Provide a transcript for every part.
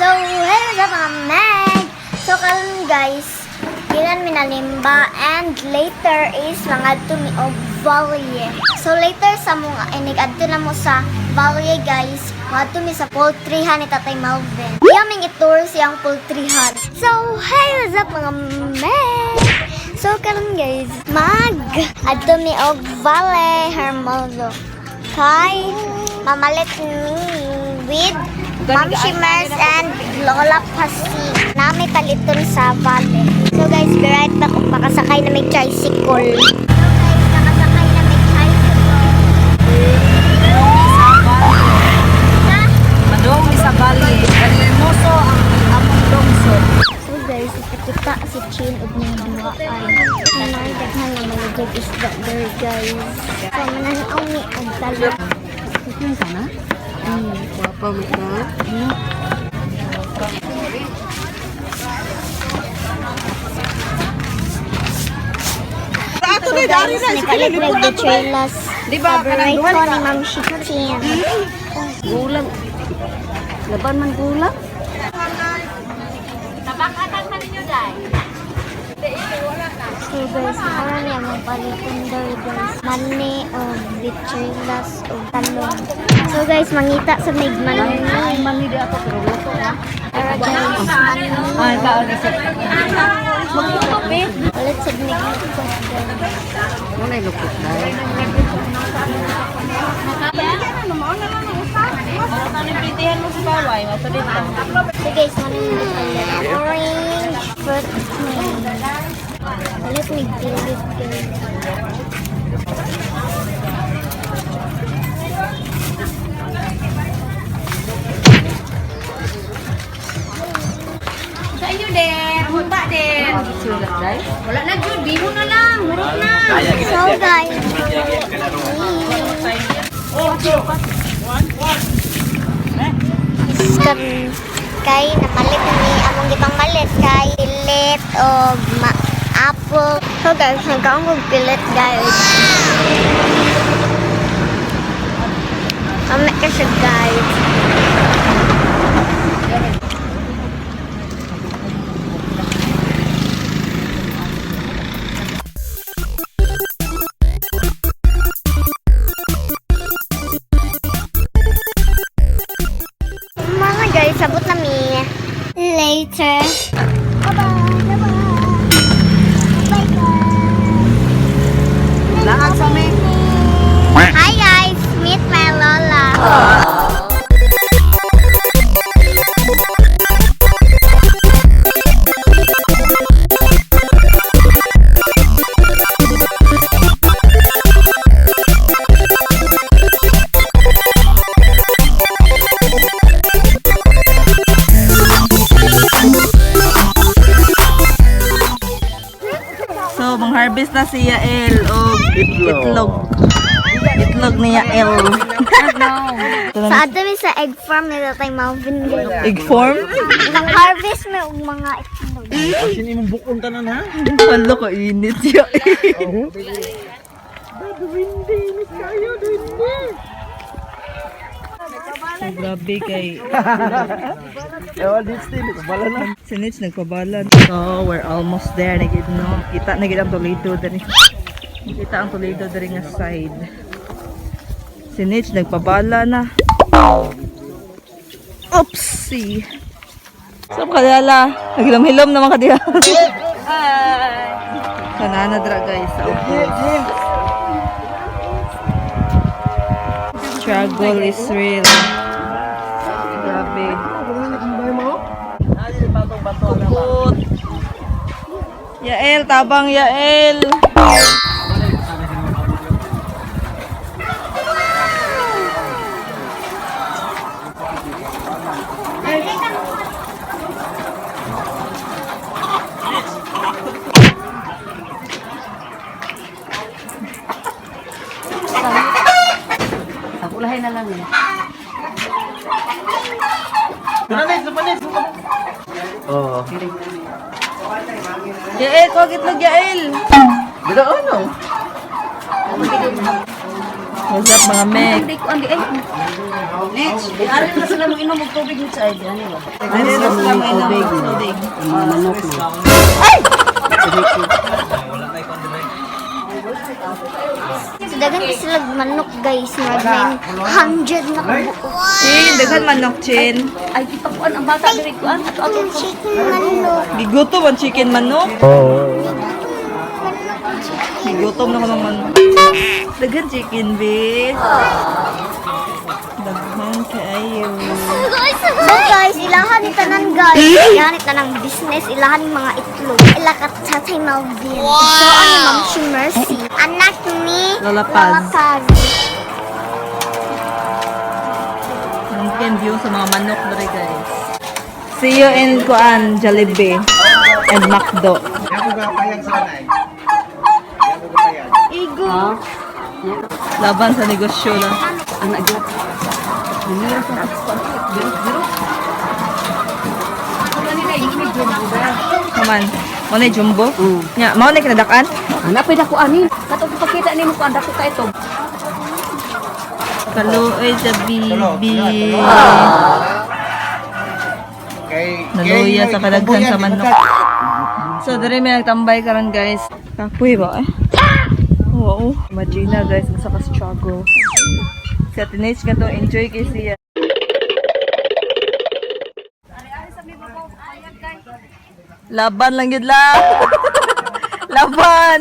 So, hello sa mga meg! So, karon guys, gikan mi nalimba and later is mga mi og Valle. So, later sa mga inig adto na mo sa Valle, guys, mga mi sa poultryhan ni Tatay Malvin. Iya ming i-tour siyang poultryhan. So, hey, what's up, mga meg? So, karon guys, mag adto mi og Valle Hermoso. Kay mamalit mi with Ma'am Shimmers and Lola Pasig. Nami paliton sa Valle. So guys, be right back kung makasakay na may tricycle. So guys, nakasakay na may tricycle. Ha? Madong mi sa Bali. Hermoso ang among lungsod. So guys, ipakita si Chin og nang duha ay nanay daghan nga mga jug isda there, guys. So mananaw mi og talong. Sana? Guwapa mo ka. So guys, nakalit mig betrelas. Di ba, kanang Paborito duha ni Ma'am Chin. Gulang. Laban man gulang. So guys, mura niya mong paliton there, guys. Mani o betrelas o talong. So guys, mangita sa mig mani. Mani di ako pero luto na. Pero guys, mani. Ay, kaon isip. Magluto be. Ulit sa mig lukot, guys. Mo na lukot dai. So guys, mani mo palit. Orange fruit cream. Ulit mig pilit, guys. Sa inyo din, humba din. Sulat dai. Wala na jud, bihon na lang, hurot na. So guys, karon kay namalit ni among gipang malit kay pilit og apple. So guys, nagkaon og pilit, guys. Ame ka siya, guys. Mga guys, sabot na mi. Later. Bye-bye. Bye-bye. Bye, guys. Lahat sa mi. Hi guys, meet my lola. So, mang-harvest na si Yael og itlog. Itlog ni Yael. Sa ato mi sa egg farm ni Tatay Malvin, guys. Egg form? Nang harvest mi og mga itlog. Sino imong bukon tanan ha? Wala ko init Yael. Duwindi, init kayo, duwindi. Grabe kay Ewan, di still, bala na. Si Nitch nagpabalan. So, we're almost there. Nagid, no? Kita na gid ang Toledo diri. Kita ang Toledo diri nga side. Si Nitch nagpabala na. Oopsie! So, kadala. Naghilom-hilom naman ka diha. Kanana dra, guys, sa ubos. Struggle is real. Grabe. Pukot. Yael, tabang Yael. Ulahin na lang eh. Tunanis, tunanis. Oh. Yael, kuha itlog, Yael. Bila ano? What's up, mga mek? Hindi ko andi ay. Next, ari na sila mo inom og tubig ni sa ay ano ba? Ano na sila mo inom og tubig? Manok mo. So daghan kasi sila manok, guys. Mga 900 na kabuok. Chin, daghan manok, Chin. Ay ipakuan ang bata diri kuan ato ato. Chicken manok. Gigutom ang chicken manok. Manok ang chicken. Gigutom na ko ng manok. Daghan chicken, be. Daghan kaayo. So guys, ilahan ni tanan, guys. Ilahan ni tanang business, ilahan ni mga itlog. Ila ka Tatay Melvin. So ni Ma'am si Mercy. Anak ni Lola Paz. Lola Paz. Ang view sa mga manok dere, guys. See you in kuan, Jollibee and McDo. Igo. Laban sa negosyo lang. Anak gyud. Minira sa biro biro. Kaman, mo na jumbo. Nya, mao na kinadakan? Ana pwede ko ani. Kato ipakita nimo kuan dako ka ito. Kaluoy sa bibi. Naluya sa kadaghan sa manok. So, dere may nagtambay karon, guys. Kapoy ba eh? Oo. Imagine na, guys, unsa ka struggle. Sa teenage ka to, enjoy kay siya. Laban lang yun lang. Laban!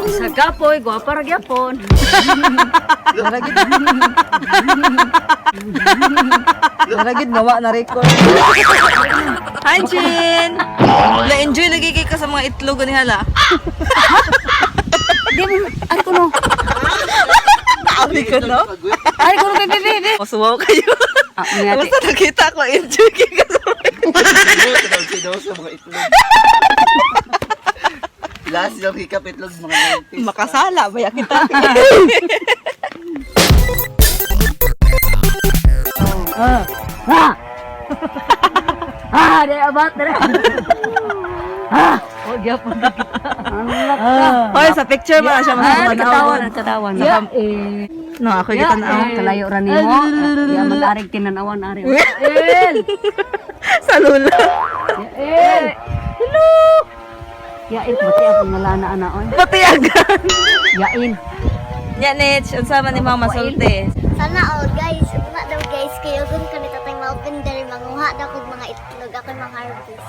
Sa gapoy, gwapa ra gyapon. Naragid. Naragid gawa na record. Hi, Chin! Na-enjoy lagi kay ka sa mga itlog ni hala. Di mo ari ko no. Abi ko, no? Ari ko no bebe bebe. Masuwaw kayo. Ah, ungati. Basta nakita ko, enjoy kay ka sa mga Sa mga itlog. Last yung hikap itlog mga 90s. Makasala, baya kita. Ah! Ah, di abat dere. Ah, oh gyapon. Ah. Hoy, sa picture ba siya Ah, mas nagkatawan, nagkatawan. Ya, eh. No, ako Ya, kita na. eh, kalayo ra nimo. Ya man arig tinanawan ari. El. Sa lula. Ya, El. Hello. Ya, el pati ako ngalana ana oy. Pati agad. Yain. Nya, Nech, unsa man ni Mama sulti? Sana all, guys. Ugma daw, guys, kayo gun ka ni Tatay Melvin diri manguha daw kog mga itlog ako mga harvest.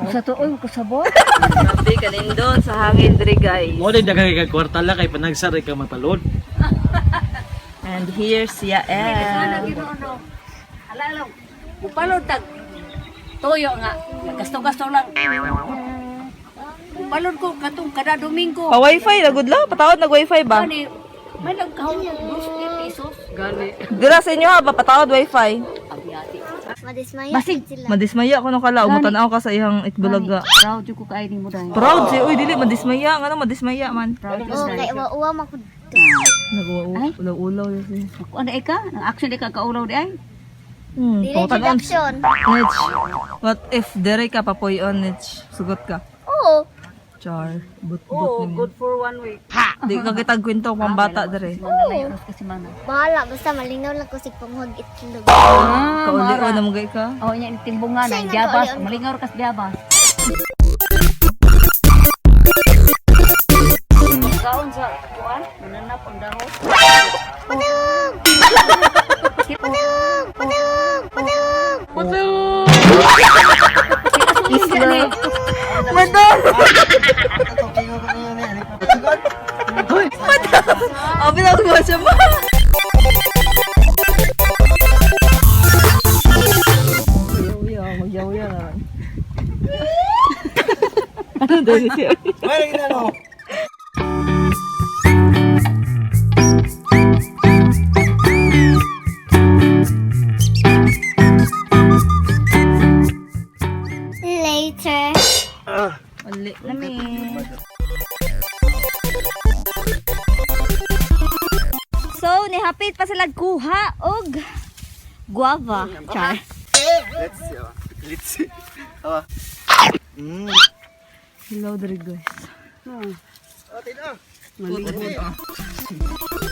Sa to oy kasabot. Grabe kanindon sa hangin diri, guys. Mo din daghan kay kwarta la kay panagsar ka mapalod. And here's Yael. Ala ala. Upalod tag toyo nga. Gasto-gasto lang. Upalod ko katong kada Domingo. Pa wifi na good lang. Patawad nag wifi ba? Gani, may nagkahon 2 pesos. Gani. Dira sa inyo ha ba patawad wifi. Abiyati. Madismaya Basig. sila. Madismaya ko nung kala umutan ka sa iyang itbulaga. Proud jud ko kaay nimo dai. Proud si uy dili madismaya ngano madismaya man. Proud jud Oh, dai. kay uwa-uwa man ko. Nag-ulaw-ulaw yun siya. Ako ana ka, nang action di ka kaulaw di ay. Dili Pangutan-on. deduction. Nech, what if dere ka papuy-on, Nech? Sugot ka. Oo. Char, but-but nimo. Good for one week. Di ka kitag kwento pang bata dere. Manalay oras kasi mana. Bahala basta malingaw lang ko sig panghog itlog. Ah, Kauli-o na mo gay ka. Oh, nya timbungan Sa'yo ang nga biyabas, kauli-on. malingaw ra kas biyabas. Kaon sa kuan, mananap ang dahon. Padung! Padung! Padung! Padung! Isla. Madam! Madam! Abi na ko siya ma. Yaw, magyaw-yaw naman. Ano daw siya? Later. Uli na mi. So, ni hapit pa sila kuha og guava. Char. Let's see. Oh. Let's see. Oh. Hello diri, guys. Oh, tino.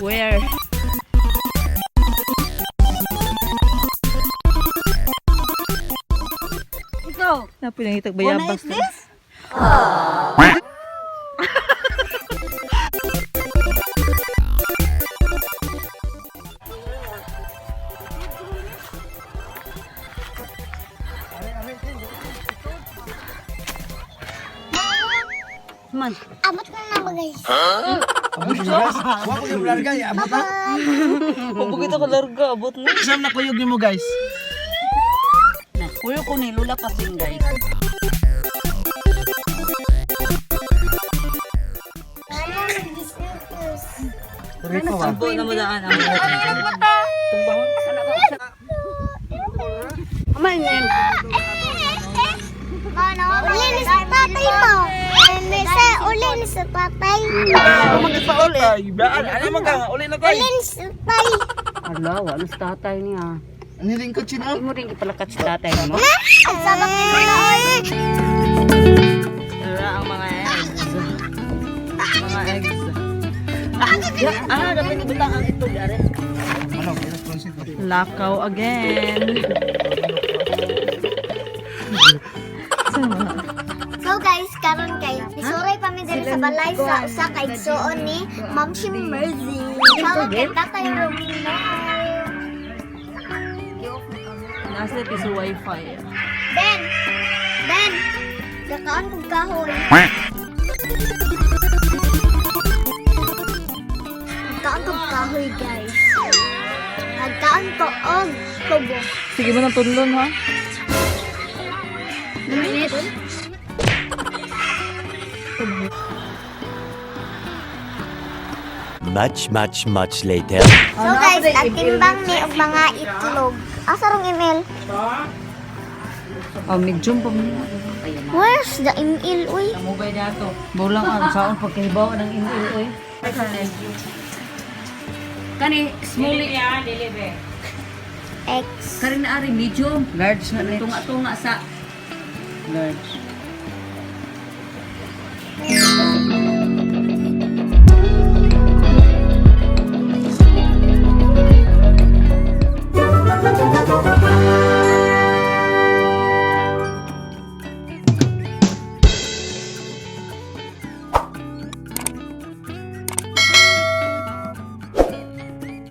Where? Ikaw. Napoy nangitag bayabas. Wanna eat this? Man. Abot na na ba, guys? Wa ko yung larga, abot na. Pabugit ako larga, abot na. Isam na kuyog nimo, guys. Na, kuyo ko ni Lula pasing, guys. Sampo na mo daan. Ama yan. Ulin sa tatay mo. Sa ulin sa tatay. Ay, baan, ano man ka nga uli na tay. Ulin sa tatay. Ala, wala sa tatay niya. Ano rin ko chino? Mo rin ipalakat sa tatay mo. Ang sabak ni Lola, oy. Tara ang mga eggs. Mga eggs. Ah, dapat ibutang ang itlog, are. Ano, responsive. Lakaw again. So guys, karon kay nisuray pa mi diri sa balay sa usa ka igsuon ni Ma'am si Mercy. Sama kay Tatay Romino. Nasa piso wifi. Ben. Ben. Kakaon kog kahoy. Nagkaon kog kahoy, guys. Nagkaon ko og tubo. Sige mo ng tunlon ha. Much, much, much later. So guys, nagtimbang ni og mga itlog. Asa rong email? Oh, medyo pa mo. Where's the email, uy? Mubay na to. Bulang ang saon pagkahibaw ng email oy. Kani small X. Kani na ari medium, large na tunga-tunga sa large.